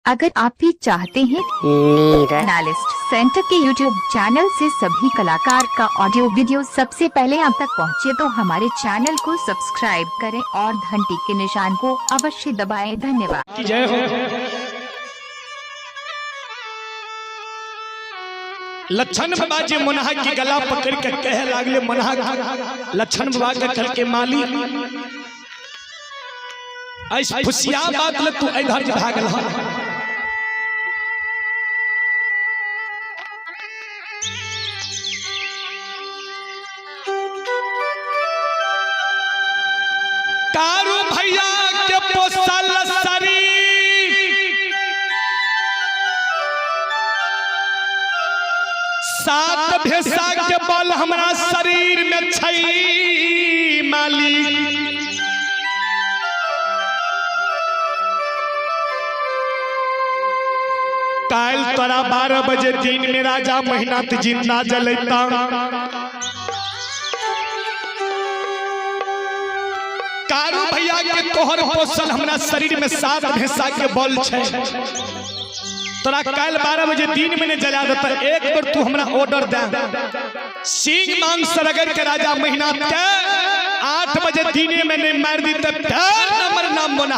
अगर आप भी चाहते हैं नीरज एनालिस्ट सेंटर के YouTube channel से सभी कलाकार का ऑडियो वीडियो सबसे पहले आप तक पहुंचे तो हमारे चैनल को सब्सक्राइब करें और घंटी के निशान को अवश्य दबाएं। धन्यवाद। की जय हो। लक्षण बाबा जी मुनहा की गला पकड़ के कहे लागले, मुनहा लक्षण बाबा के कल के माली ऐस फुसिया बात ल तू इधर भागल। कारू भैया के पोसल शरीर सात भेसा के बल हमरा शरीर में छै मालिक। काल तोरा 12 बजे दिन में राजा महीना जिंदा जलता। कारू भैया के तोहर पोसल हमरा शरीर में सात भेसा के बल छै, तोरा काल 12 बजे दिन में ने जला देता। एक बार तू हमरा ऑर्डर दे, सिंह मांस रगड़ के राजा महीना के 8 बजे दिन में ने मार दी तब फिर नंबर नाम बना।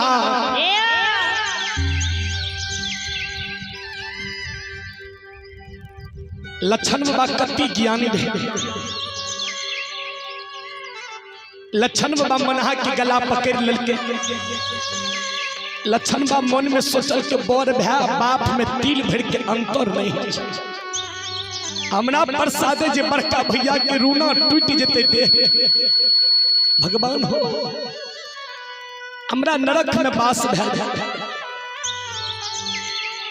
लक्षण बाबा कति ज्ञानी रहे। लक्षण बाबा मनहा के गला पकड़ ललके। लक्षण बाबा मन में सोचल के बड़ भाई बाप में तिल भर के अंतर नहीं है। हमरा प्रसादे जे बड़का भैया के रूना टूट जेते दे भगवान हो हमरा नरक में बास भै।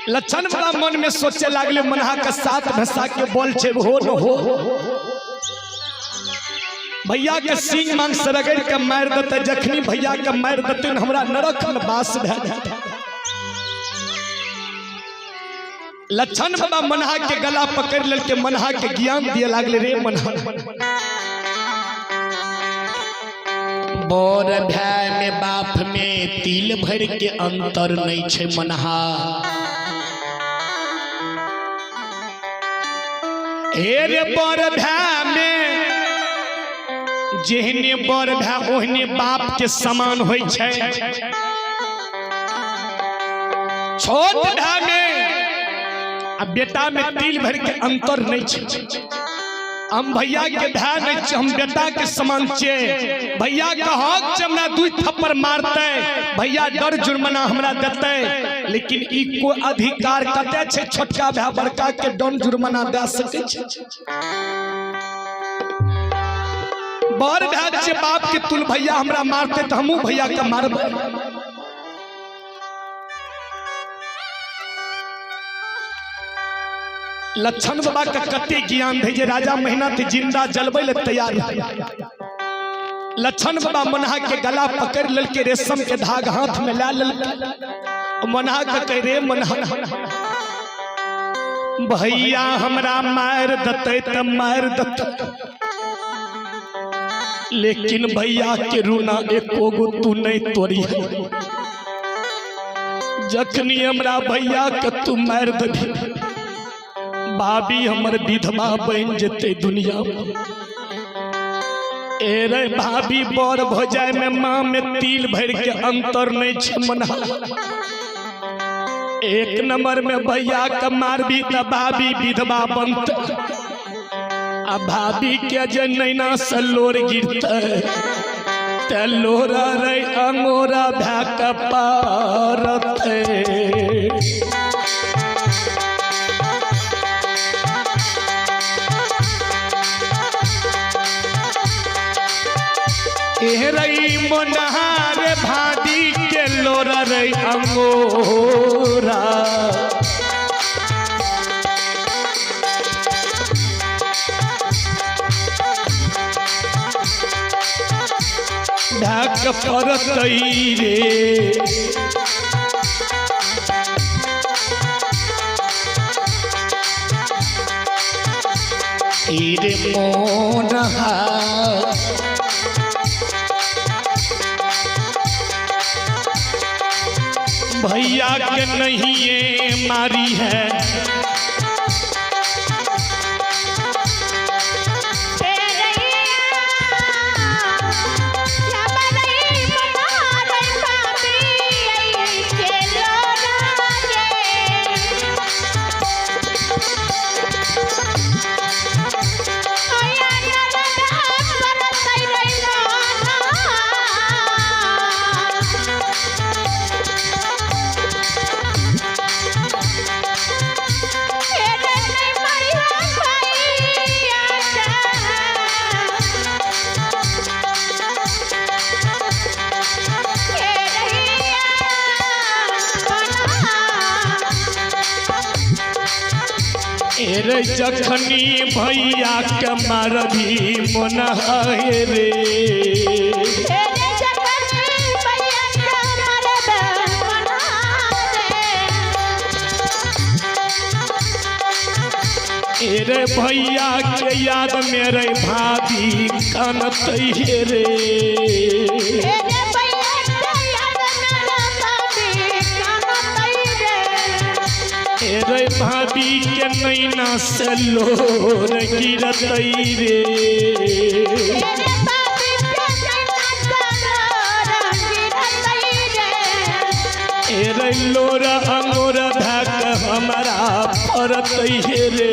लक्षण बाबा मन में सोचे लागले मनहा के सात भैंसा के बोल छे हो न हो भैया के सिंह मांस रगड़ के मार देते, जखनी भैया के मार देते हमरा नरक में बास भै। लक्षण बाबा मनहा के गला पकड़ ललके, मनहा के ज्ञान दिए लागले, रे मनहा बड़ भाई में बाप में तिल भर के अंतर नहीं छे मनहा। हे रे बड़ भाई में जेहने बड़ भाई ओहने बाप के समान होई छै, छोट भाई में आ बेटा में तिल भर के अंतर नहीं छै। हम भैया के भाई नहीं छै, हम बेटा के समान छे। भैया के हक छै हमरा 2 थप्पड़ मारते, भैया डर जुर्माना हमरा देते, लेकिन ई को अधिकार कते छै छोटका भाई बड़का के डर जुर्माना दे सके छै। बड़ भाई छै बाप के तुल भैया हमरा मारते तो हमहू भैया के मारबै। लक्षण बाबा के कते ज्ञान भेजे राजा महीना ते जिंदा जलबै ले तैयार। लक्षण बाबा मनहा के गला पकड़ ललके, रेशम के धाग हाथ में ला ललके। मनहा के कह रे मनहा भैया हमरा मार देते त मार देते, लेकिन भैया के रूना एको गो तू नहीं तोड़ी। जखनी हमरा भैया के तू मार देबी भाभी हमर विधवा बन जेते दुनिया। ए रे भाभी बड़ भ जाय में माँ में तिल भर के अंतर नहीं छै मनहा। एक नंबर में भैया के मारबी त भाभी विधवा बनते, आ भाभी के जे नैना से लोर गिरते ते लोरा रे अंगोरा भै के पारते। एहरई मोनहार भादी के लोरा रे अंगोरा। ढाक परतई रे रे मोनहा। भैया के नहीं ये मारी है। रे जखनी भैया के मारबी मन है रे। रे भैया के याद मेरे भाभी कानत रे। रे भाभी के नैना से लोर गिरत रे। रे लोर अंगोर भाग हमारा परत रे।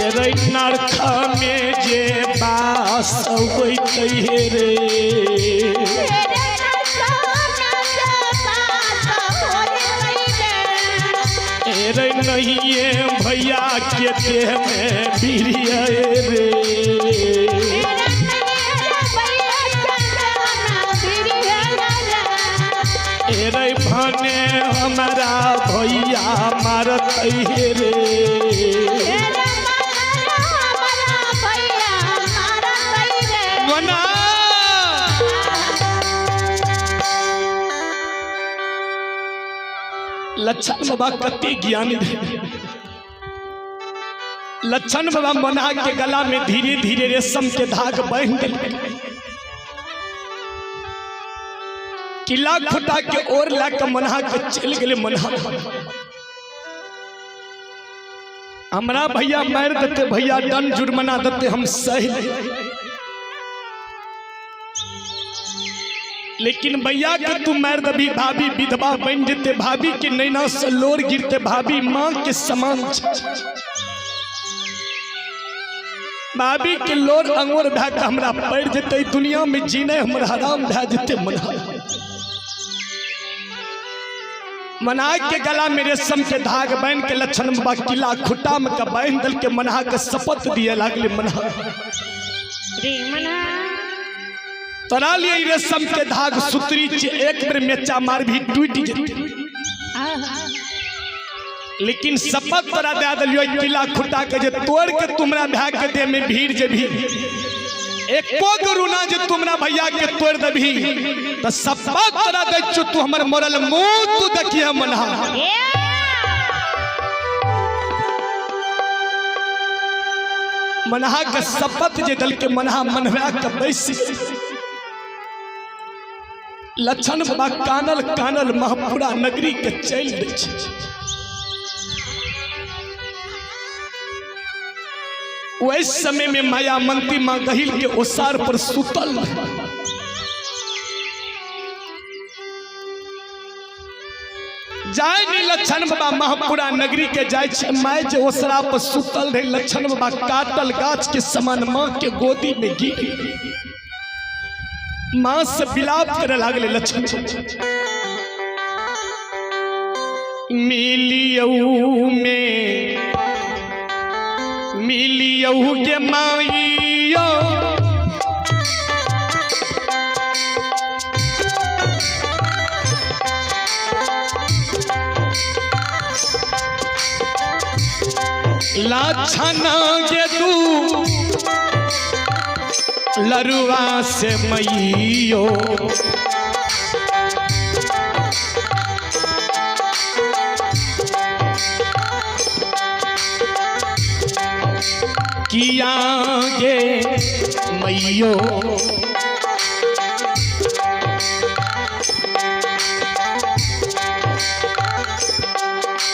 रे नरक में जे बास होते रे। रे नहीं भैया के देह में बिरिया रे। रे भने हमारा भैया मारत रे। लक्षण बाबा कते ज्ञानी रहे। लक्षण बाबा मना के गला में धीरे धीरे रेशम के धाग बांध दिल। किला खुटा के ओर ला के मना के चल गए मना। हमरा भैया मार देते, भैया दंड जुर्माना देते, हम सही। लेकिन भैया के तू मार दबी भाभी विधवा बन जेते, भाभी के नैना से लोर गिरते, भाभी माँ के समान। भाभी के लोर अंगोर भै के हमरा पड़ जेते, दुनिया में जीने हमर हराम भै जेते। मना मना के गला में रेशम के धाग बांध के लक्षण बाबा किला खुटा में के बांध दल के मना के शपथ दिए लागले मना। तोरा लिए रेशम के धाग सुतरी चे एक बेर मेचा मार भी टूट जेते, लेकिन शपथ तोरा दे दिलियो किला खुटा के जे तोड़ के तुमरा भाग के दे में भीड़ जे भी एको गुरुना जे तुमरा भैया के तोड़ देबी त शपथ तोरा दे छु तू हमर मरल मुंह तू देखिए मना। मनहा के शपथ जे दल के मनहा मनवा के बैसी लक्षण बाबा कानल कानल महपुरा नगरी के चल दै छै। वही समय में माया मंत्री मां गहिल के ओसार पर सुतल जाय नहीं लक्षण बाबा महपुरा नगरी के जाय छै। माय जे ओसरा पर सुतल रहे लक्षण बाबा काटल गाछ के समान मां के गोदी में गिर मां से विलाप करे लागले लक्षण। मिलियऊ में मिलियऊ के माइयो लक्षण के तू लरुआ से मैयो किया गे मैयो।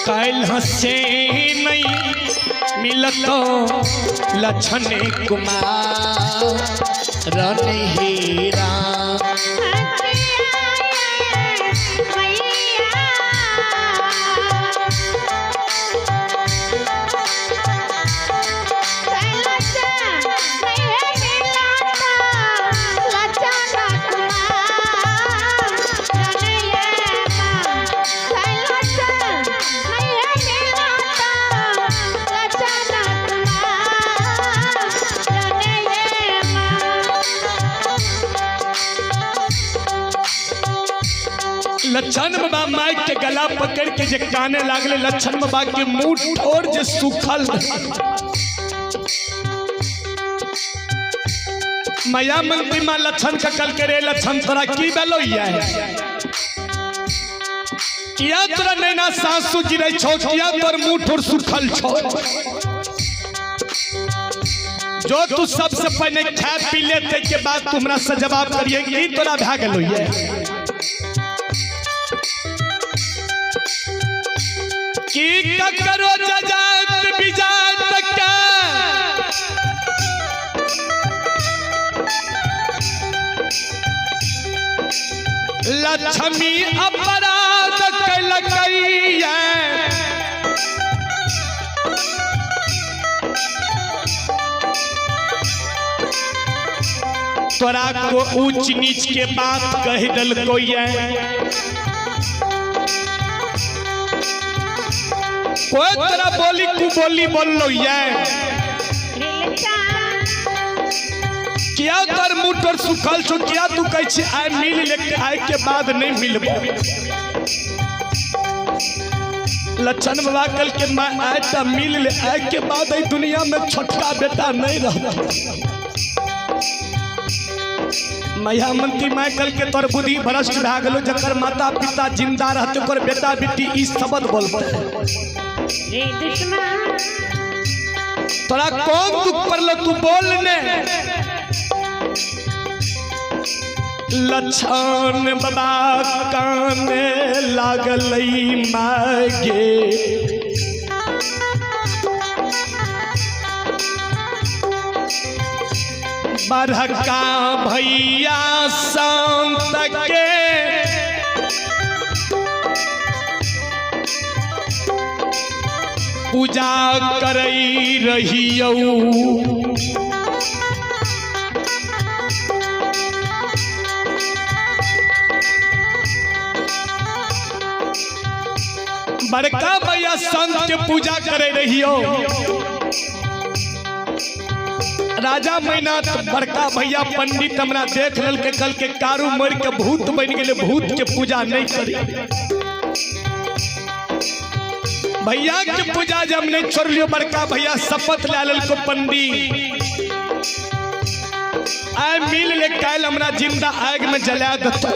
कल से नहीं मिलतो लक्षण कुमार रन हीरा। लक्षण बाबा माइक के गला पकड़ के जे काने लागले, लक्षण बाबा के मुंह ठोर जे सुखल। माया मंत्री मां लक्षण का कल के रे लक्षण तोरा की बेलो है, किया तोरा नैना सासु गिरे छो, किया तोर मुंह ठोर सुखल छो। जो तू सबसे पहले खा पी ले ते के बाद तू हमरा से जवाब करिए की तोरा भा गेलो है। की ककरो जजात बिजात का लक्ष्मी अपराध कलकैया। तोरा को ऊंच नीच के बात कह दलको ये, कोई तोरा बोली कु बोली बोल लो ये, किया तोर मुंह तोर सुखल छो, किया तू कहै छी आइ मिल ले, आइ के बाद नहीं मिलबो। लक्षण बाबा कल के मैं आए त मिल ले, आइ के बाद एहि दुनिया में छोटका बेटा नहीं रहता। मैया मंत्री मैं कल के तोर बुद्धि भ्रष्ट भए गेलो, जकर माता पिता जिंदा रहते ओकर बेटा बेटी ई शब्द बोलते। तोरा कौन दुख पड़लो तू बोल ने। लक्षण बाबा काने लागलै मागे, बड़का भैया संत के पूजा करई रहियौ। बड़का भैया संत के पूजा करे रहियो। राजा मैनाथ बड़का भैया पंडित हमरा देख ललके, कल के कारू मर के भूत बन गेले, भूत के पूजा नहीं करी। भैया के पूजा जब नहीं छोड़लियो, बड़का भैया शपथ ले ललको पंडित, आय मिल ले काल हमरा जिंदा आग में जला देतो।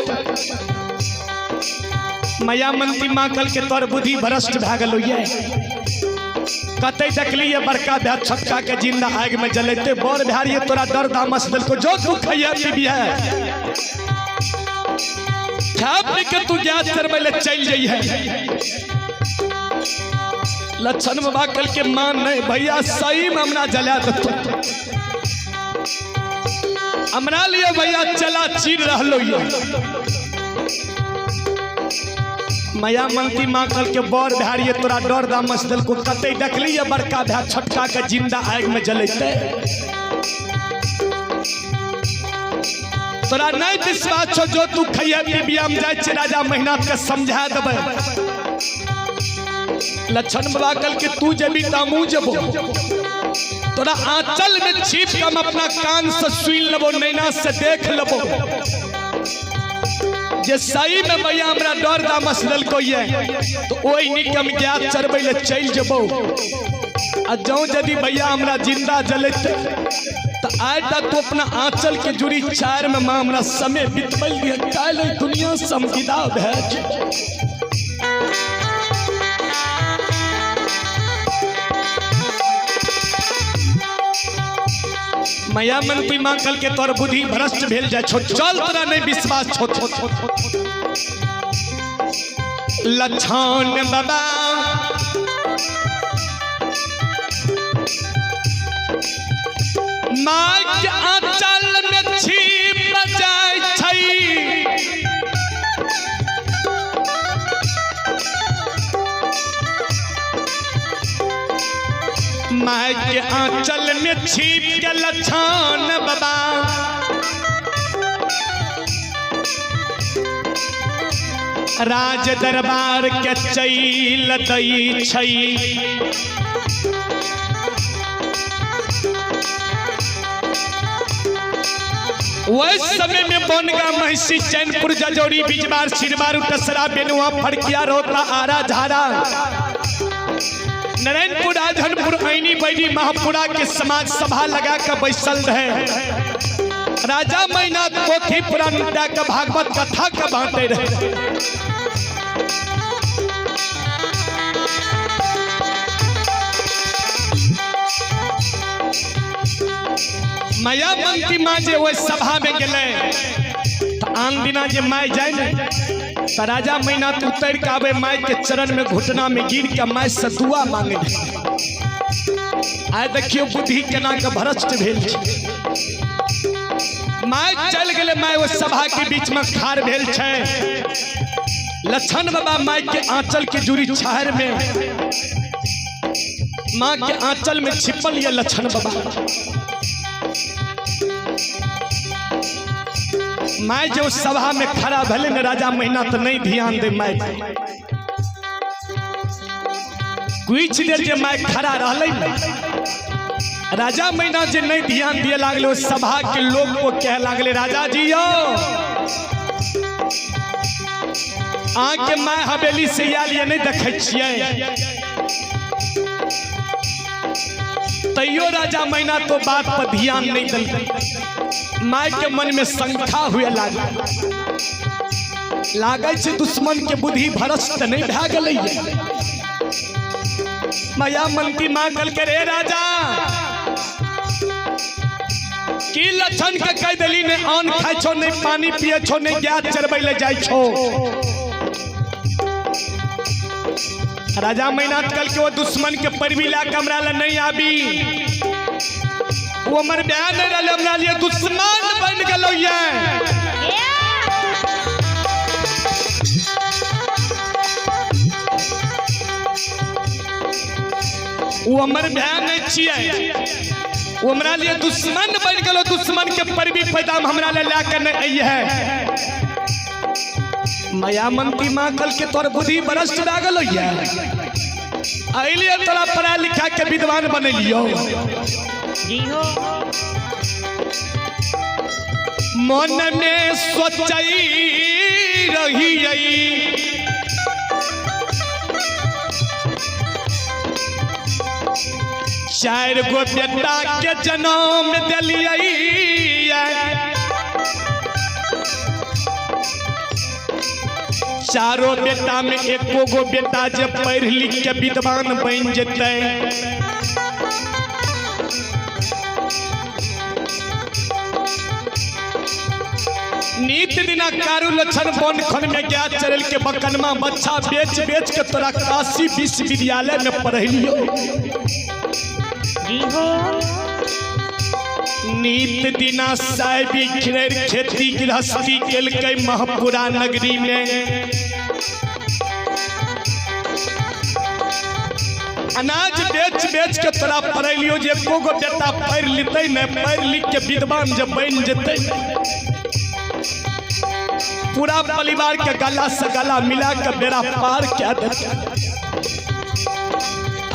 माया मंत्री माँ कल के तोर बुद्धि भ्रष्ट भए गेलो ये, कतई देखलिए बड़का भैया छोटका के जिंदा आग में जलेते, बड़ भैया तोरा डर दामस देलको, जो तू खैया पीबिहे खा पी के तू गैस चरबै ले चलि जइहे। लक्षण बाबा कल के मान नहीं भैया सही में हमरा जला देतो, हमरा लिए भैया चला चीर रहलो ये। माया मंत्री माँ कल के बड़ भैया तोरा डर दामस देलको, कतई देखलिए बड़का भैया छोटका के जिंदा आग में जलेते, तोरा नहीं विश्वास छो जो तू खैया पीबिया हम जाइ छियै राजा महिनाथ के समझा देबै। लक्षण बाबा कल के तू जेबी त हमहूँ जेबो, तोरा आंचल में छिप के हम अपना कान से सुन लेबो, नैना से देख लेबो जे सही में भैया हमरा डर दामस देलको ये, तो ओहि नीक हम गाय चरबै ले चलि जेबो। आ जौं यदि भैया हमरा जिंदा जलेते तो आइ तक तू अपना आंचल के जुड़ी चार में माँ हमरा समय बितबल दिए, काल्हि दुनिया से हम विदा भए जेबो। मैया मंत्री माँ कल के तोर बुद्धि भ्रष्ट भेल जाय छौ, चल तोरा नहीं विश्वास छौ। लक्षण बाबा माँ के आंचल में छिप जाय छै, माय के आंचल में छिप के लक्षण बाबा राज दरबार के चैल दै छै। वह समय में बनगा महिषी चैनपुर जजौरी बिजबार सिरबार उटसरा बेनुआ फड़किया रोता आरा झारा नारायणपुर राजनपुर ऐनी बैरी महापुरा के समाज सभा लगा कर बैसल रहे। राजा मैना पोथी पुराण का भागवत कथा का बांटे रहे। माया मंत्री माँ जे वह सभा में गेले तो आन दिना जे my जाए ने तो राजा मैना तो उतर के आवे माई के चरण में घुटना में गिर के माय से दुआ मांगे। आय देखियो बुद्धि केना के भ्रष्ट भेल छै। My चल गेले, my वो सभा के बीच में खार भेल छै। लक्षण बाबा my के आंचल के जुड़ी छहर में माँ के आंचल में छिपल ये लक्षण बाबा। My जो सभा में खड़ा भले न राजा महीना तो नहीं ध्यान दे my, कुछ देर जे my खड़ा रहले न राजा महीना जे नहीं ध्यान दिए लागले, सभा के लोग को कह लागले राजा जी यो आके my हवेली से आयल ये नहीं देखे छियै। तैयो राजा महीना तो बात पर ध्यान नहीं दिल। My के मन में शंका हुए लागल, लागै छै दुश्मन के बुद्धि भ्रष्ट नहीं भए गेलै। माया मंत्री माँ कल के रे राजा की लक्षण के कह देली ने अन्न खाइ छो नहीं पानी पिए छो नहीं गाय चरबै ले जाइ छो। राजा मैनाथ कल के वो दुश्मन के परवी ला के हमरा ला नहीं आबी, वो हमर ब्याह नहीं रहले हमरा लिए दुश्मन बन गेलो ये। वो हमर ब्याह नहीं छियै, वो हमरा लिए दुश्मन बन गेलो, दुश्मन के परवी पैदा हमरा ले ला के नहीं आई है। माया मंत्री माँ कल के तोर बुद्धि भ्रष्ट भए गेलो ये, अइलिए तोरा पढ़ा लिखा के विद्वान बनेलियो। मन में सोचई रही चार गो बेटा के जन्म दिलियै, चारो बेटा में एको गो बेटा जे पढ़ लिख के विद्वान बन जतै। नीत दिना कारू लक्षण बन खन में गया चरल के बकनमा बच्चा बेच बेच के तोरा काशी विश्वविद्यालय में पढ़लियो। नीत दिना साहेबी खिरर खेती गृहस्थी केलकै महपुरा नगरी में। अनाज बेच बेच के तोरा पढ़लियो जे एको गो बेटा पढ़ लितै ने पढ़ लिख के विद्वान जब बन जतै पूरा परिवार के गला से गला मिला के बेड़ा पार क्या देते।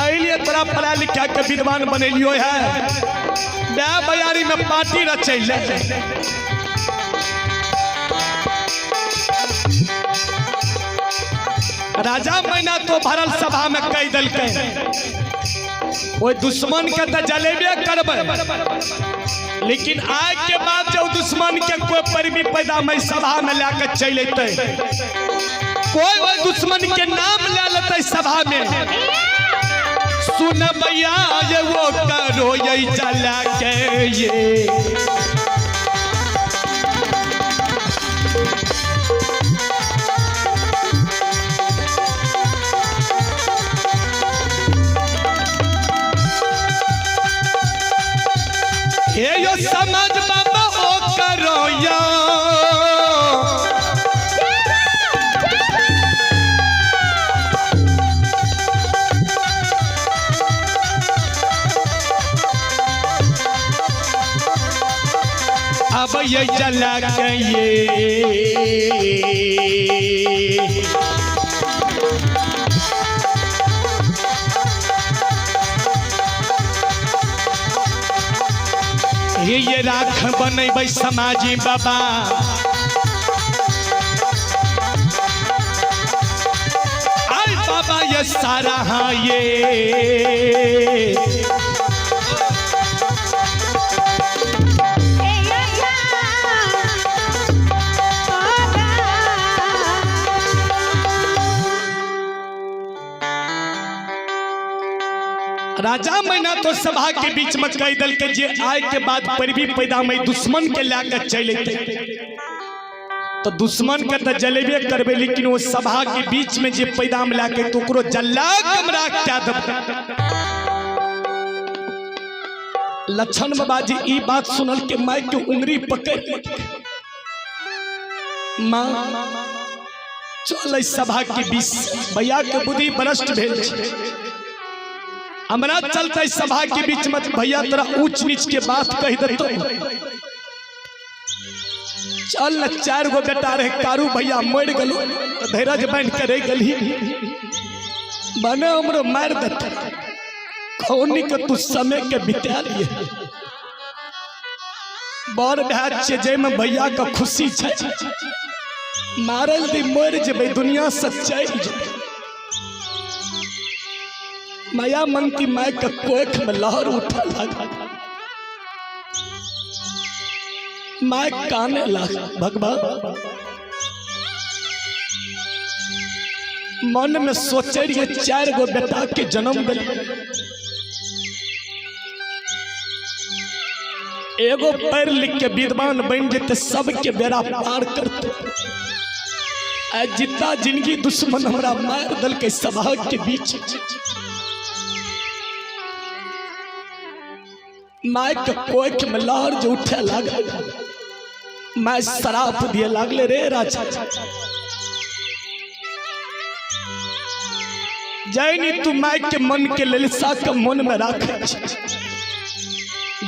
अलिए तोरा पढ़ा लिखा के विद्वान बनेलियो है, ब्याह बयारी में पार्टी रचैले। राजा मैना तो भरल सभा में कह दिलकै ओहि दुश्मन के तो जलेबे करबै, लेकिन आय के बाद जब दुश्मन के कोई परवी पैदा में सभा में लाके चल अतै, कोई ओहि दुश्मन के नाम ले लेतै सभा में, सुन भैया ये वो करो ये जला के ये ये यो समाज बाबा ओ करो या अब ये जला के ये ये राख बनेबै समाजी बाबा आय बाबा ये सारा हाँ ये राजा मैना तो सभा के बीच में कह दल के जे आय के बाद पर भी पैदा में दुश्मन के लाकर चले तो दुश्मन के तो जलेबे करबे, लेकिन वो सभा के बीच में जे पैदा में लाके तो ओकरो जला कमरा क्या दब। लक्षण बाबा जी ई बात सुनल के माय के उंगली पकड़ माँ चल सभा के बीच भैया के बुद्धि भ्रष्ट भेल छै। हमरा चलते सभा के बीच में भैया तोरा ऊंच नीच के बात कह देतो। चल न चार गो बेटा रहे कारू भैया मर गलो तो धीरज बांध के रह गली बने हमरो मार देते कौनी के तू समय के बिता लिए बड़ भाई छे जे में भैया का खुशी छे मारल दी मर जेबै दुनिया से चल जेबै। माया मन की my का कोख में लहर उठा लगा my काने लगा भगवान मन में सोचे रहिए चार गो बेटा के जन्म दिल एगो पैर लिख के विद्वान बन जेते सबके बेड़ा पार करते। आ जितना जिंदगी दुश्मन हमरा मार दल के सभा के बीच my के कोख में लहर जो उठे लागल मैं शराब दिए लागले रे राजा जैनी तू my के मन के ललिसा के मन में राख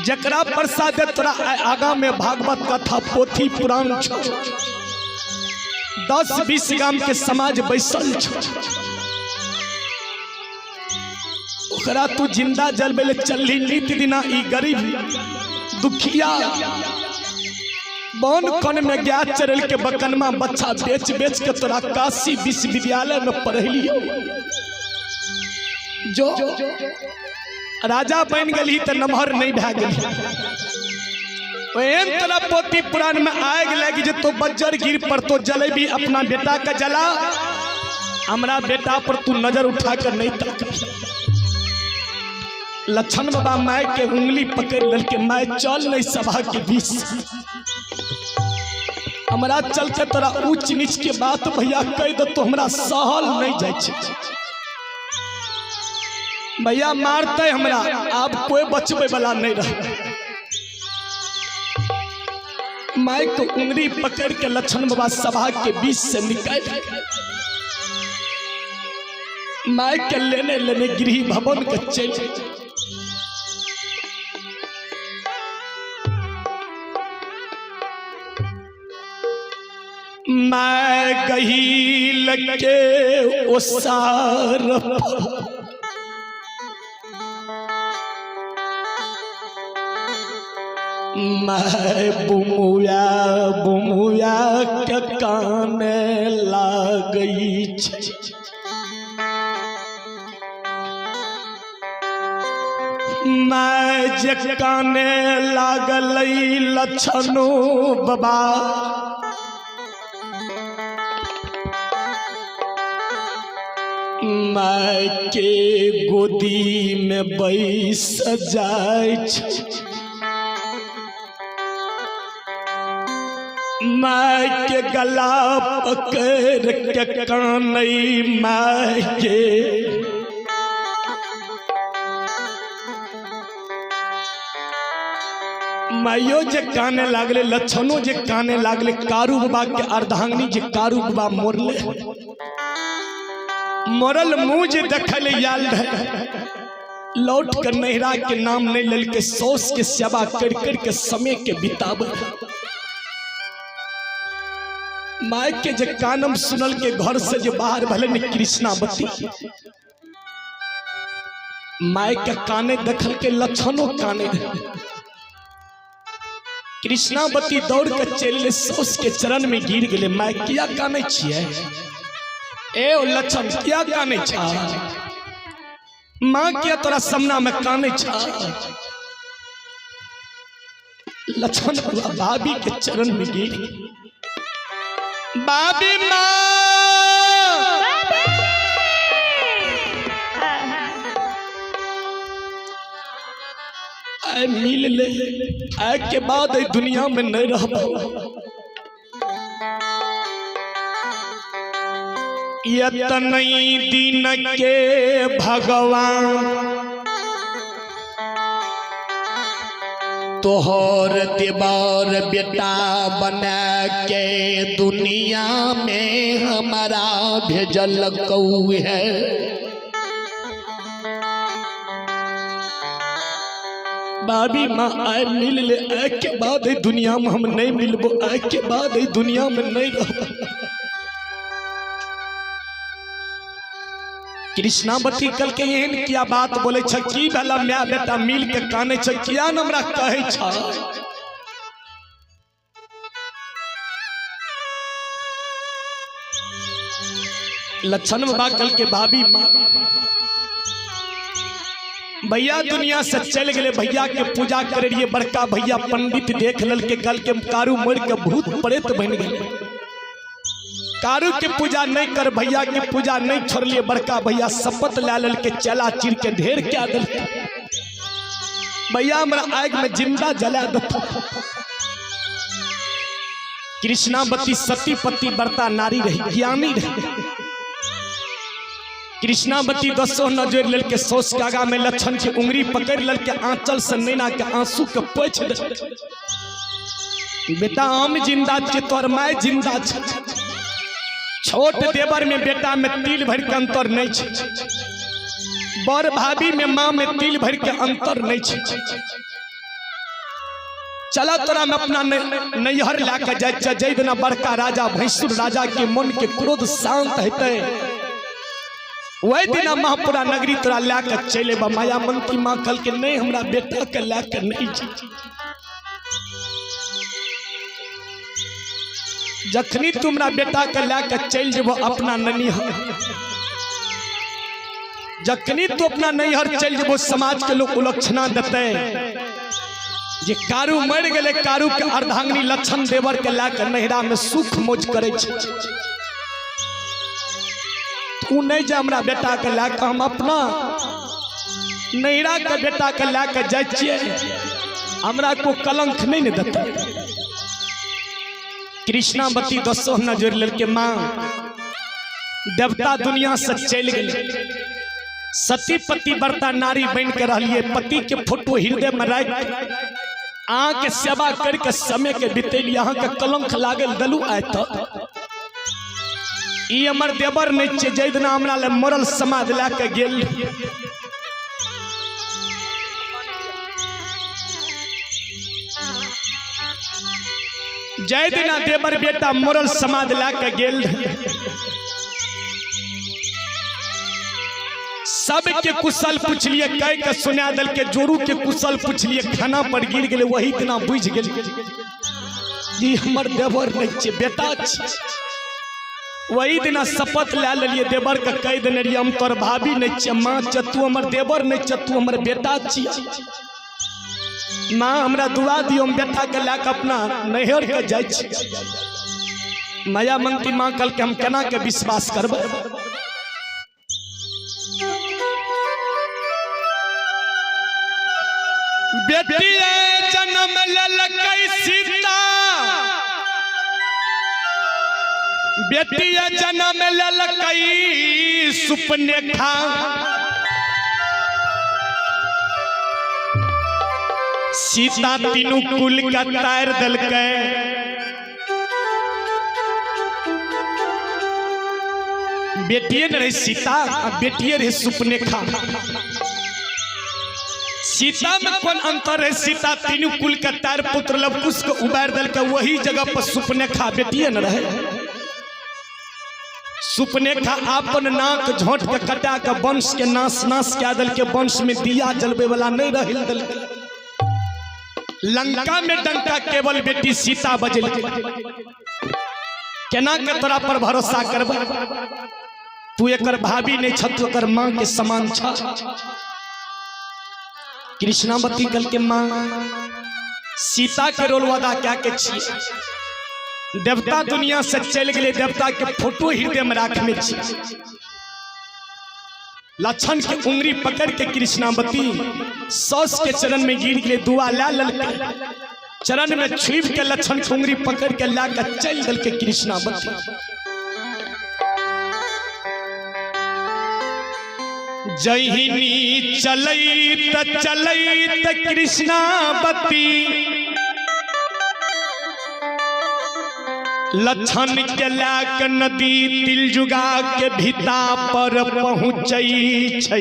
जकरा प्रसाद तोरा आगा में भागवत कथा पोथी पुराण छो 10-20 गाम के समाज बैसल छो ओकरा तू जिंदा जलबे ले चलली नित दिना ई गरीब दुखिया बन कन में गया चरल के बकनमा बच्चा बेच बेच के तोरा काशी विश्वविद्यालय में पढ़लियो जो राजा बन गली तो नमहर नहीं भै गेली। एहन तरह पोथी पुराण में आग लगी जे तो बज्जर गिर पर तो जलेबी अपना बेटा का जला हमरा बेटा पर तू नजर उठा कर नहीं तक। लक्षण बाबा my के उंगली पकड़ ललके my चल नहीं सभा के बीच हमरा चलते तोरा ऊंच नीच के बात भैया कह दे तो हमरा सहल नहीं जाय छै। भैया मारते हमरा आब कोई बचबे वाला नहीं रह। My को उंगली पकड़ के लक्षण बाबा सभा के बीच से निकाल my के लेने लेने गृह भवन के चल मैं गहील के ओसार मैं बुमुया बुमुया के काने लागई छे। मैं जे काने लागल लक्षणो बाबा माय के गोदी में बैस जाय छै, माय के गला पकड़ के कानै माय के। माइयो जे काने लागले, लक्षणों जे काने लागले, कारू बाबा के अर्धांगिनी जे कारू बाबा मोरले, मरल मुँह जे देखल आयल रहे, लौट कर नैहरा के नाम नहीं ललके, सौस के सेवा कर कर के समय के बिताब। माय के जे कानम सुनल के घर से जे बाहर भले ने कृष्णावती, माय के काने देखल के लक्षणों काने रहे। कृष्णावती दौड़ के चल ले सौस के चरण में गिर गेले। माय किया काने छियै ए ओ लक्षण, किया काने छा माँ, किया तोरा सामना में काने छा? लक्षण भाभी के चरण में गिर, बाबी माँ आए मिल ले, आए के बाद ए दुनिया में नहीं रह। यतनई दिन के भगवान तोहर देवर बेटा बना के दुनिया में हमारा भेजल कऊ है। बाबी माँ आए मिल ले, आए के बाद दुनिया में हम नहीं मिलबो, आए के बाद दुनिया में नहीं रह। कृष्णावती कल के एहन किया बात बोले छ, की भेला my बेटा मिल के काने छ, किया न हमरा कहै छ? लक्षण बाबा कल के भाभी माँ भैया दुनिया से चल गए, भैया के पूजा करे रहिए, बड़का भैया पंडित देख लल के कल के कारू मर के भूत प्रेत बन गए। कारू के पूजा नहीं कर, भैया के पूजा नहीं छोड़लिए, बड़का भैया शपथ ला लल के चला चीर के ढेर क्या दल, भैया हमरा आग में जिंदा जला दत। कृष्णावती सती पति बरता नारी रही, ज्ञानी रही। कृष्णावती दसो नजर लेल के सोच के आगा में लक्षण के उंगली पकड़ लेल के आंचल से नैना के आंसू के पोछ दे, बेटा हम जिंदा छे तोर my जिंदा छे। छोट देवर में बेटा में तिल भर के अंतर नहीं छे, बड़ भाभी में माँ में तिल भर के अंतर नहीं छे। चला तोरा में अपना नैहर ला के जाय छे, जै दिना बड़का राजा भैंसुर राजा के मन के क्रोध शांत हेतै वही दिना महापुरा नगरी तोरा ला के चले बा। माया मंती माँ कल के नहीं हमरा बेटा के ला के नहीं जा। जखनी तुमरा बेटा के ला के चल जेबो अपना ननिहर, जखनी तू अपना नैहर चल जेबो समाज के लोग उलक्षणा देते जे कारू मर गेले, कारू के अर्धांगिनी लक्षण देवर के ला के नैहरा में सुख मौज करे छे। तू नहीं जा हमरा बेटा के ला के, हम अपना नैहरा के बेटा के ला के जाय छियै, हमरा को कलंक नहीं ने देते। कृष्णावती दसो नजर लेल के माँ देवता दुनिया से चल गेले, सती पति बरता नारी बन के रहलिए, पति के फोटो हृदय में राख अहाँ के सेवा करके समय के बितेलिए, अहाँ के कलंक लागल दलू आय त ई हमर देवर नहीं छे, जै दिना हमरा ले मरल समाज ला के गेल। जै दिना देवर बेटा मरल समाज ला के गेल, सबके कुशल पूछलिए, कह के सुना दल के जोरू के कुशल पूछलिए, खाना पर गिर गेले, वही दिना बुझ गेल जी हमर देवर नहीं छे बेटा छे। वही दिना शपथ ला लेलिए देवर के कह देने रहिए हम तोर भाभी नहीं छे माँ छे, तू हमर देवर नहीं छे, तू हमर बेटा छियै। माँ हमरा दुआ दियो हम बेटा के ला के अपना नैहर के जाइ छी। माया मंती माँ कल के हम केना के विश्वास करबै? बेटिए जन्म लेलकै सीता, बेटिए जन्म लेलकै सुपनेखा। सीता तीनू कुल के तार देलकै। बेटिए न रहे सीता, आ बेटिए रहे सुपनेखा। सीता में कौन अंतर है? सीता तीनू कुल के तार पुत्र लवकुश को उबार देलकै, वही जगह पर सुपनेखा बेटिए न रहे। सुपनेखा अपन नाक झोंट के कटा के वंश के नाश नाश कए देलकै, वंश में दिया जलबे वाला नहीं रह देलकै। लंका में डंका केवल बेटी सीता बजेलकै। केना के तोरा पर भरोसा करबै? तू एकर भाभी नहीं छ, तू एकर माँ के समान छ। कृष्णावती कल के माँ सीता के रोल अदा क्या के छी। देवता दुनिया से चल गए, देवता के फोटो हृदय में राखने छी। लक्षण के उंगली पकड़ के कृष्णावती सौस के चरण में गिर गए, दुआ ला ललके, चरण में छुप के लक्षण के उंगली पकड़ के ला के चल दल के कृष्णावती। जहिनी चलैत चलैत कृष्णावती लक्षण के लाक नदी तिलजुगा के भिता पर पहुँचै छै।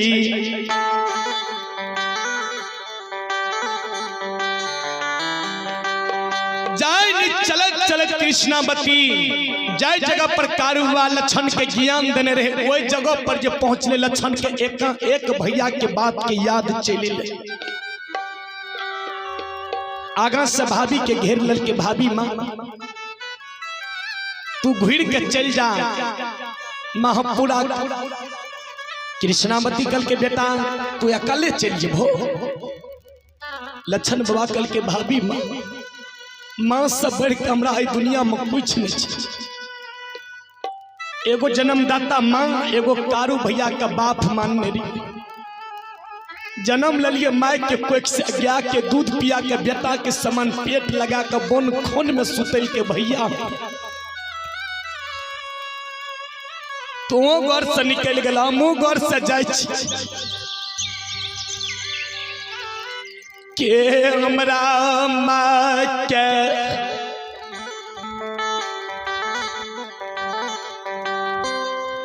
जाय चलत चलत कृष्णावती जाय जगह पर कारुआ लक्षण के ज्ञान देने रहे, वही जगह पर जो पहुँचले लक्षण के एक एक भैया के बात के याद चले। आगा से भाभी के घेर लल के भाभी माँ तू घुर के चल जा महापुरा। कृष्णावती कल के बेटा तू अकेले चल जेबो। लक्षण बाबा कल के भाभी माँ, माँ से बढ़ के हमरा एहि दुनिया में कुछ नहीं छै। एगो जन्मदाता माँ, एगो कारू भैया का बाप मानने रही। जन्म ललिए माय के कोख से, गाय के दूध पिया के बेटा के समान पेट लगा के बन खून में सुतल के भैया। तो घर से निकल गया, हमहूँ घर से जाइ छी। के हमरा माय के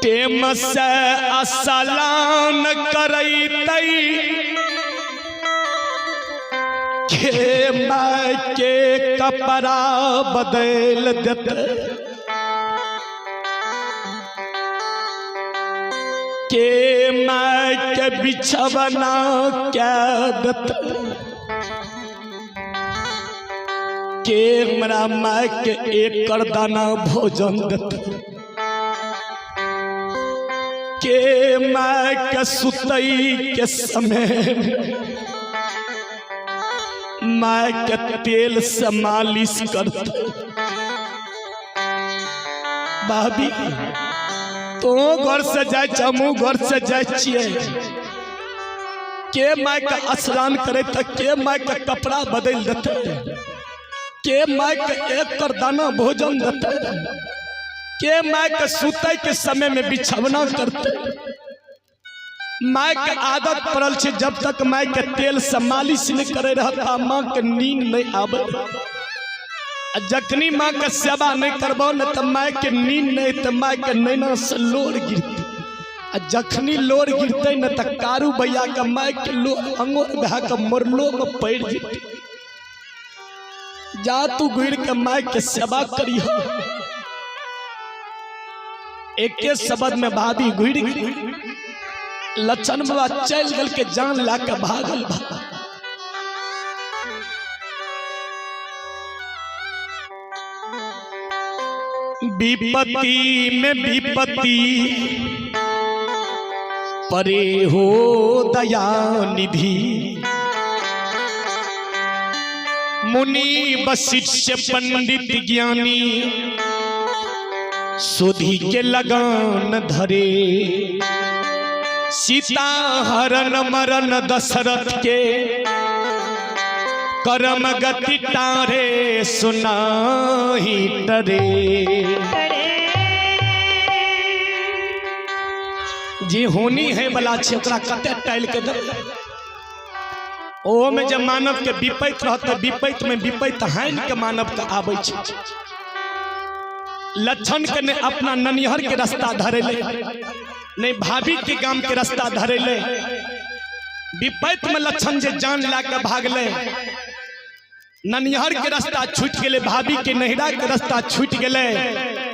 टेम से असलान करैतै, के माय के कपड़ा बदल देतै, के माय के बिछवना के देतै, के हमरा माय के एक दाना भोजन देतै, के माय के सुतई के समय माय के तेल से मालिश करतै। भाभी तो घर से जाय छी, हमहूँ घर से जाय छियै। के माय के स्नान करे त के माय के कपड़ा बदल देतै, के माय के एक कर दाना भोजन देतै, के माय के सुतै के समय में बिछौना करतै। माय के आदत पड़ल छै, जब तक माय के तेल से मालिश नहीं करे रहता माँ के नींद नहीं आवे। जखनी माँ के सेवा नहीं करबो न त माय के नींद नहीं, त माय के नैना से लोर गिरतै। आ जखनी लोर गिरतै न त कारू भैया के माय के लोर अंगोर भए के मरलो में पड़ि जेतै। जा तू घुरि के माय के सेवा करिह। एके शब्द में भाभी घुरि गेलै। लक्षण बाबा चलि गेल के जान ला के भागल बा। विपत्ति में विपत्ति परे हो दया निधि, मुनि वशिष्ठ पंडित ज्ञानी सुधि के लगान धरे। सीता हरण मरण दशरथ के करम गति तारे सुनाही टरे। जे होनी है बला छे ओकरा कते टाइल के दे। ओ में जब मानव के विपैत रहत विपैत में विपैत हानि के मानव के आबै छे। लक्षण के ने अपना ननिहर के रास्ता धरेले, नहीं भाभी के गाम के रास्ता धरेले। विपैत में लक्षण जे जान ला के भागले, ननिहर के रास्ता छूट गेले, भाभी के नहिरा के रास्ता छूट गेले,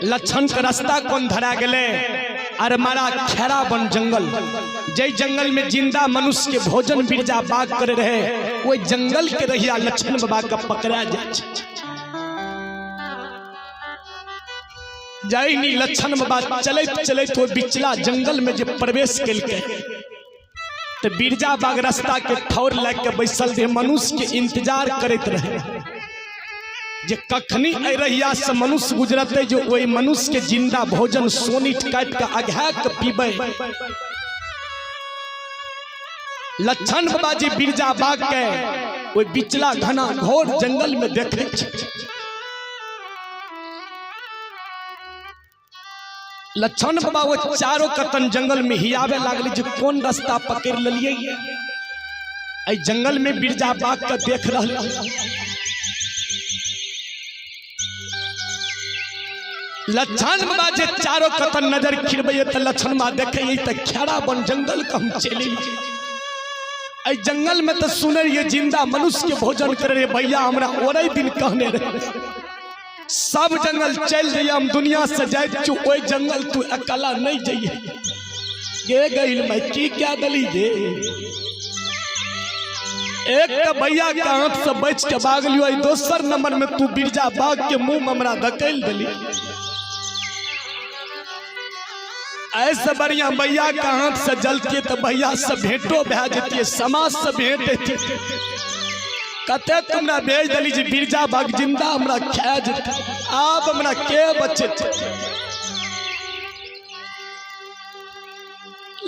लक्षण के रास्ता कौन धरा गेले? अरे मारा खेरा बन जंगल, जै जंगल में जिंदा मनुष्य के भोजन बिरजा बाग करे रहे, वही जंगल के रहिया लक्षण बाबा के पकड़ा जाए। जाई नी लक्षण बाबा चलैत चलैत वो बिचला जंगल में जे प्रवेश केलकै तो बिरजा बाग रास्ता के ठौर लग के बैसल रहे, मनुष्य के इंतजार करते रहे जे कखनी एहि रहिया से मनुष्य गुजरते, जो वही मनुष्य के जिंदा भोजन सोनी काट के अघा के पीबे। लक्षण बाबा जी बिरजा बाग के वही बिचला घना घोर जंगल में देखे। लक्षण बाबा वो चारों कतन जंगल में हियावे लागले जे कौन रास्ता पकड़ लेलिए, एहि जंगल में बिरजा बाग के देख रहल। लक्षण बाबा जे चारों कतन नजर खिरबैये त लक्षण बाबा देखे त खेड़ा बन जंगल के हम चलि। एहि जंगल में तो सुने रहिए जिंदा मनुष्य के भोजन करे रे भैया, हमरा ओरे दिन कहने रहे सब जंगल चल जाइए, हम दुनिया से जाए चू ओहि जंगल तू अकेला नहीं जाइए। गे गइल मैं की क्या दली गे, एक तो भैया के हाथ से बच के भाग लियो, दोसर नंबर में तू बिरजा बाग के मुंह में हमरा धकेल दिली। ऐसे बढ़िया भैया के हाथ से जलती तो भैया से भेंटो भै जतिए, समाज से भेंट हेती। कते तुमरा भेज दिली जे बिरजा बाग जिंदा हमरा खा जते, आब हमरा के बचत।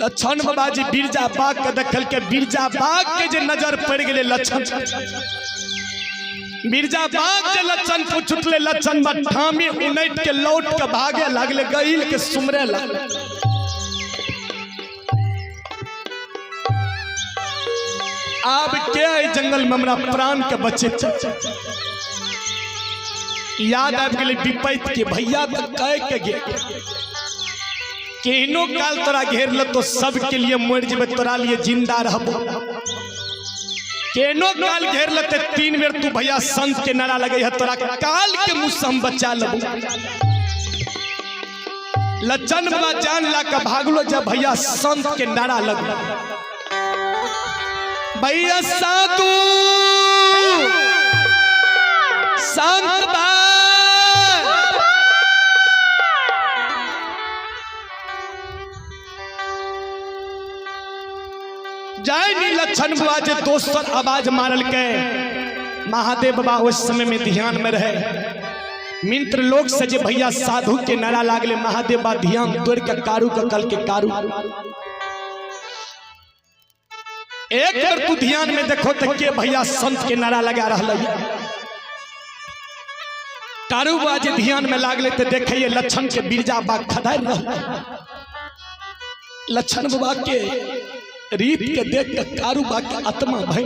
लक्षण बाबा जी बिरजा बाग के देखल के बिरजा बाग के जे नजर पड़ गेले लक्षण, बिरजा बाग जे लक्षण पूछले, लक्षण बा ठामी उनट के लौट के भागे लागले, गईल के सुमरे लागले। आब के जंगल में हमरा प्राण के बचे। याद आबि गेलै विपैत के भैया तो कह के गे केहनो काल तोरा घेर लेतो सबके लिए मर जेबे, तोरा लिए जिंदा रहबो। केहनो काल घेर लेते 3 बेर तू भैया संत के नारा लगे है, तोरा काल के मुँह से हम बचा लेबो। लक्षण बाबा जान ला के भागलो जब भैया संत के नारा लगलो। भैया साधु संत भाई जाय नी लक्षण बाबा जे दोसर आवाज मारल के महादेव बाबा उस समय में ध्यान में रहे। मित्र लोग से जे भैया साधु के नारा लागले, महादेव बाबा ध्यान तोड़ के कारू के कल के कारू एक बार तू ध्यान में देखो तो के भैया संत के नारा लगा रहा है। कारू बाबा जे ध्यान में लागले तो देखे लक्षण के बिरजा बाग खदार रहा। लक्षण बाबा के रीत के देख के कारू बाग के आत्मा भय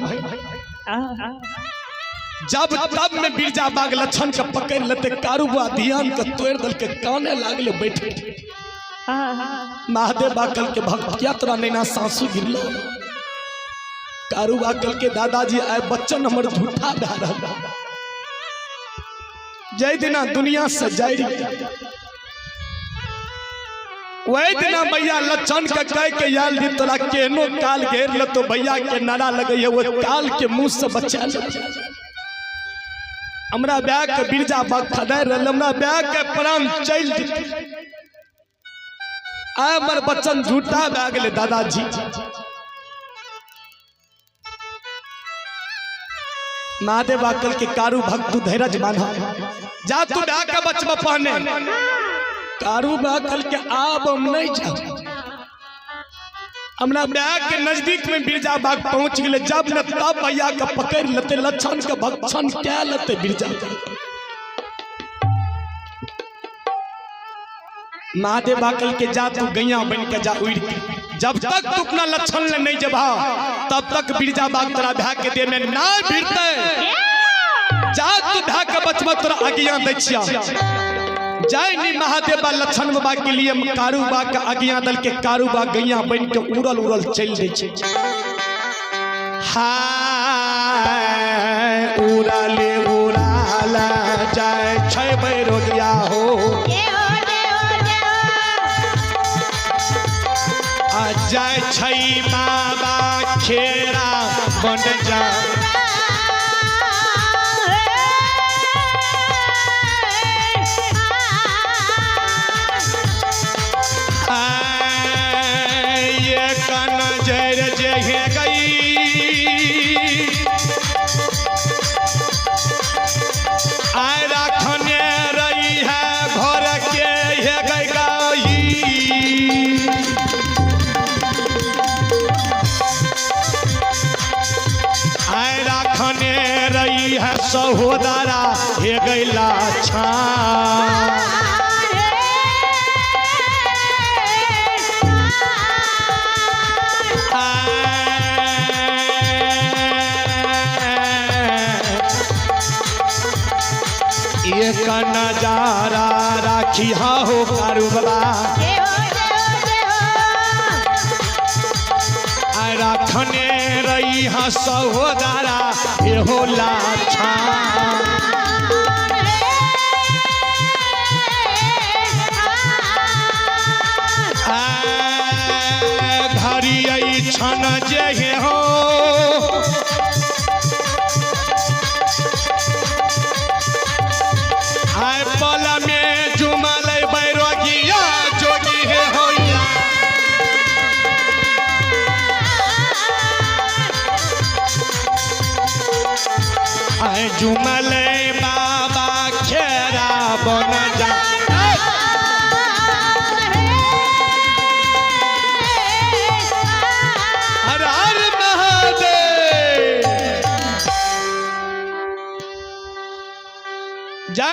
जब तब में बिरजा बाग लक्षण के पकड़ लेते, कारू बाबा ध्यान के तोड़ दल के काने लागले बैठे। महादेव बाग कल के भक्त क्या तोरा नैना सासू गिरलो। कारू बाग कल के दादाजी आए बच्चन हमर झूठा भए रहल, जय दिना दुनिया से जाय वही दिना भैया लक्षण के कह के आयल दी तोरा केहनो काल घेर ले तो भैया के नारा लगे है, वो काल के मुंह से बचा ले। हमरा ब्याह के बिरजा बाग खदार रहल, हमरा ब्याह के प्राण चल जेतै। आय हमर बच्चन झूठा भए गेलै दादाजी। महादेव आकल के कारू भक्त धैर्य बांधा, जा तू ब्याह के बचबा पहने। कारू बाकल के आब हम नहीं जाओ, हमरा ब्याह के नजदीक में बिरजा बाग पहुंच गए, जब न तब भैया के पकड़ लेते, लक्षण के भक्षण क्या लेते बिरजा। महादेव बाकल के जा तू गैया बन के जा उड़ के, जब तक तू अपना लक्षण ले नहीं जबा तब तक बिरजा बाग तोरा भा के दे में ना भिड़ते। जा तू भा के बचबा तोरा आज्ञा दै छिया। जाय नी महादेव बा लक्षण बाबा के लिए कारू बा के आज्ञा दल के कारू बा गैया बन के उड़ल उड़ल चल दै छै। हाय उड़ले उड़ाल जाय छै बैरोगिया हो, जाय छै बाबा खेरा बन जा। ये कन जर जे गई आय राखने रही है घर के हे गई गई। आय राखने रही है सहोदरा हे गैला छा। एक नजारा राखी हो कारू बाबा, रखने रही हा सहोदरा एहो लाछा। घरी छन जे हो आय पल में जुमल बैरोगिया जोगी है होइया। आय जुमल बाबा खेरा बन जा।